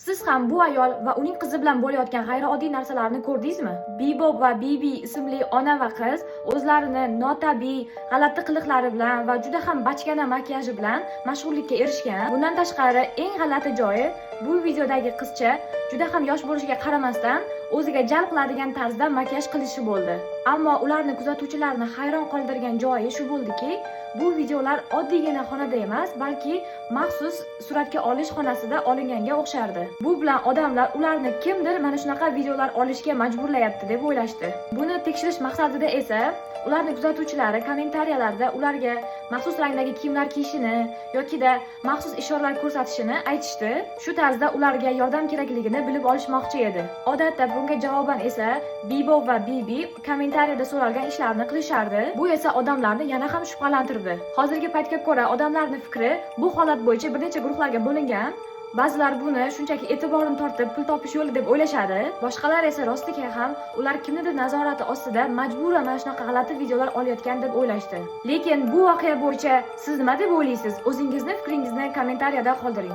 Siz ham bu ayol va uning qizi bilan bo'layotgan g'ayrioddiy narsalarni ko'rdingizmi? Bibo va Bibi ismli ona va qiz o'zlarini notabiiy, g'alati qiliqlari bilan va juda ham bachkana makiyaji bilan mashhurlikka erishgan. Bundan tashqari, eng g'alati joyi, bu videodagi qizcha juda ham yosh bo'lishiga qaramasdan, o'ziga jalb qiladigan tarzda makiyaj qilishi bo'ldi. Ammo ularni kuzatuvchilarni hayron qoldirgan joyi shu bo'ldiki, bu videolar oddiygina xonada emas, balki maxsus suratga olish xonasida olinganga o'xshardi. Bu bilan odamlar ularni kimdir mana shunaqa videolar olishga majburlayapti deb o'ylashdi. Buni tekshirish maqsadida esa ularni kuzatuvchilari kommentariyalarda ularga maxsus rangdagi kiyimlar kiyishini yokida maxsus ishoralar ko'rsatishini aytishdi. Shu tarzda ularga yordam kerakligini bilib olishmoqchi edi. Odatda bunga javoban esa Bibo va Bibi kommentariyada so'ralgan ishlarni qilishardi. Bu esa odamlarni yana ham shubhalantirdi. Hozirgi paytga ko'ra odamlarning fikri bu holat bo'yicha bir necha guruhlarga bo'lingan. Ba'zilar buni shunchaki e'tiborni tortib pul topish yo'li deb o'ylashadi. Boshqalar esa rostiga ham ular kimnidir nazorati ostida majburan mana shunaqa g'alati videolar olayotgan deb o'ylashdi. Lekin bu voqea bo'yicha siz nima deb o'ylaysiz? O'zingizni fikringizni kommentariyada qoldiring.